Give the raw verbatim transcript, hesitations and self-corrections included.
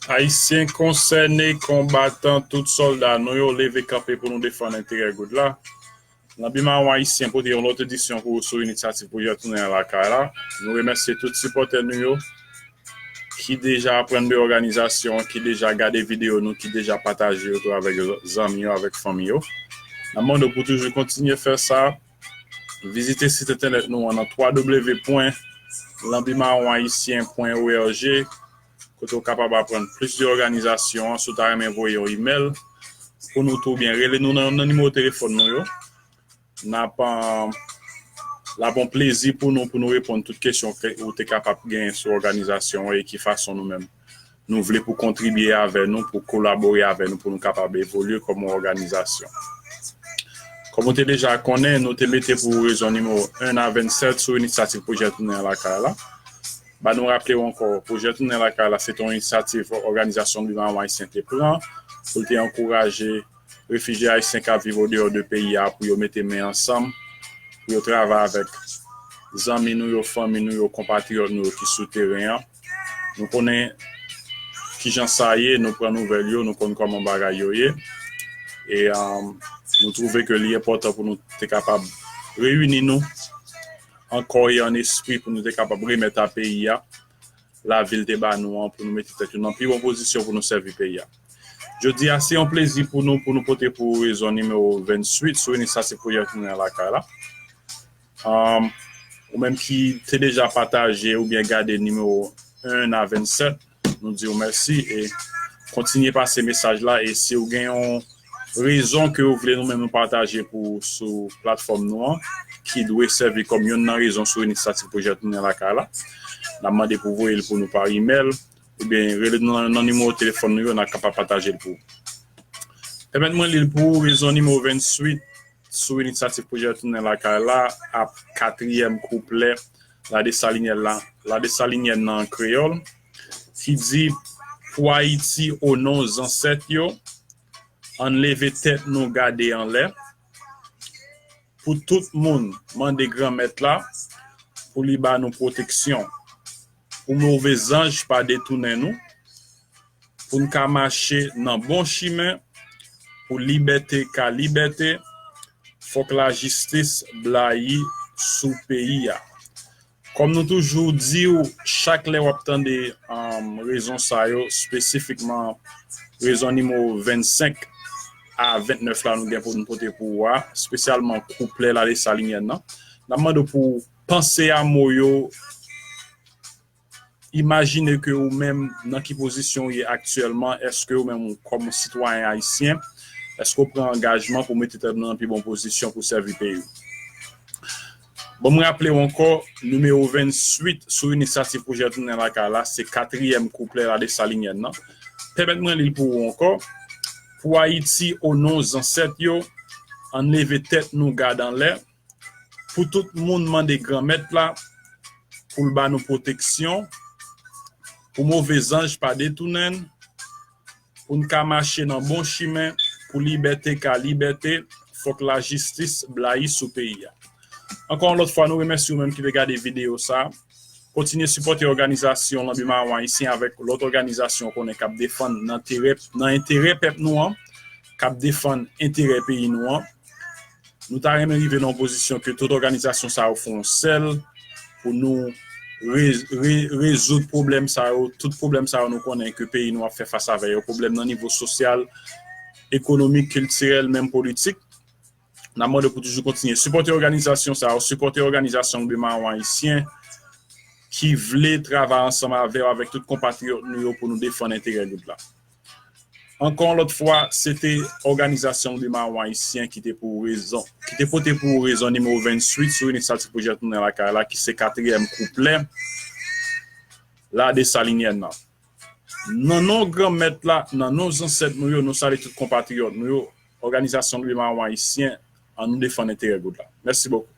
Ayisyen konsène, konbatan, tout sòlda nou yo, leve kanpe pou nou defann enterè Goud la. Lanbi Mawon Ayisyen pote yon lòt edisyon pou ou sou inisyativ Pwojè Tounen Lakay la. Nou remèsye tout sipòtè nou yo ki deja aprann de òganizasyon an, ki deja gade videyo nou, ki deja pataje yo tou avèk zanmi yo, avèk fanmi yo. N ap mande w pou toujou kontinye fè sa. Vizite sit entènèt nou an nan w w w pwen lanbi mawon ayisyen pwen org, kote w kapab aprann plis de òganizasyon an. Si w ta renmen voye yon imèl pou nou tou, oubyen rele nou nan, nan nimewo telefòn nou yo, n ap, l ap yon plezi pou nou, pou nou reponn tout kesyon ke ou te kapab genyen sou òganizasyon an e ki fason nou menm nou vle pou kontribye avè nou, pou kolabore avè nou, pou nou kapab evolye kòm yon òganizasyon. Kòm ou te deja konnen, nou te mete pou rezon nimewo en a vennsèt sou inisyativ Pwojè Tounen Lakay la. Ba nou raple w ankò, Pwojè Tounen Lakay la, se te yon inisyativ òganizasyon Lanbi Mawon Ayisyen te pran pou l te ankouraje refijye ayisyen k ap viv odeyò de peyi a pou yo mete men ansanm, pou yo travay avèk zanmi nou yo, fanmi nou yo, konpatriyòt nou yo ki sou teren an. Nou konnen kijan sa ye, nou pran nouvèl yo, nou konn kòman bagay yo ye. E, um, nou twouve ke li enpòtan pou nou te kapab reyini nou an kò e an espri, pou nou te kapab remèt a peyi a lavi l te ba nou an, pou nou mete tèt nou nan pi bon pozisyon pou nou sèvi peyi a. Jodi a, se yon plezi pou nou, pou nou pote pou rezon nimewo vennuit sou inisyativ Pwojè Tounen Lakay la. Um, ou menm ki te deja pataje oubyen gade nimewo en a vennsèt, nou di w mèsi e kontinye pase mesaj la. E si w gen yon rezon ke w vle nou menm nou pataje pou sou platfòm nou an, ki dwe sèvi kòm youn nan rezon sou inisyativ Pwojè Tounen Lakay la, n ap mande pou voye l pou nou pa imèl, oubyen rele nou nan, nan nimewo telefòn nou yo, n ap kapab pataje l pou ou. Pèmèt mwen li l pou ou, rezon nimewo vennuit sou inisyativ Pwojè Tounen Lakay la, ap katriyèm kouplè La Desalinyèn la, La Desalinyèn nan an kreyòl, ki di, pou Ayiti, o non zansèt yo, ann leve tèt nou gade anlè, pou tout moun mande Granmèt la pou li ba nou pwoteksyon, pou move zanj pa detounen nou, pou n ka mache nan bon chimen, pou libète ka libète, fòk lajistis blayi sou peyi a. Kòm nou toujou di w, chak lè w ap tande, um, rezon sa yo, espesifikman rezon nimewo vennsenk a vennèf la nou gen pou nou pote pou ou a, espesyalman kouplè La Desalinyèn nan, n ap mande w pou w panse a mo yo, imajine ke ou menm nan ki pozisyon ou ye aktyèlman, èske ou menm ou kòm yon sitwayen ayisyen, èske ou pran angajman pou mete tèt nou nan pi bon pozisyon pou sèvi peyi w? Bon, m raple w ankò, nimewo vennuit sou inisyativ Pwojè Tounen Lakay la, se katriyèm kouplè La Desalinyèn nan. Pèmèt mwen li l pou ou ankò. Pou Ayiti, o non zansèt yo, ann leve tèt nou gade anlè, pou tout moun mande Granmèt la pou l ba nou pwoteksyon, pou move zanj pa detounen n, pou n ka mache nan bon chimen, pou libète ka libète, fòk lajistis blayi sou peyi a. Ankò yon lòt fwa, nou remèsye ou menm ki te gade videyo sa a. Kontinye sipòte òganizasyon Lanbi Mawon Ayisyen avèk lòt òganizasyon ou konnen k ap defann nan enterè, nan enterè pèp nou an, k ap defann enterè peyi nou an. Nou ta renmen rive nan yon pozisyon ke tout òganizasyon sa yo fè yon sèl pou nou re-, re-, rezoud pwoblèm sa yo, tout pwoblèm sa yo nou konnen ke peyi nou ap fè fas avè yo, pwoblèm nan nivo sosyal, ekonomik, kiltirèl, menm politik. N ap mande w pou toujou kontinye sipòte òganizasyon sa yo, sipòte òganizasyon Lanbi Mawon Ayisyen ki vle travay ansanm avè w, avèk tout konpatriyòt nou yo pou nou defann enterè Goud la. Ankò yon lòt fwa, se te òganizasyon Lanbi Mawon Ayisyen ki te pou rezon, ki te pote pou ou rezon nimewo vennuit sou inisyativ Pwojè Tounen Lakay la, ki se katriyèm kouplè La Desalinyèn nan. Nan non Granmèt la, nan non zansèt nou yo, nou salye tout konpatriyòt nou yo, òganizasyon Lanbi Mawon Ayisyen, ann nou defann enterè Goud la. Mèsi bokou.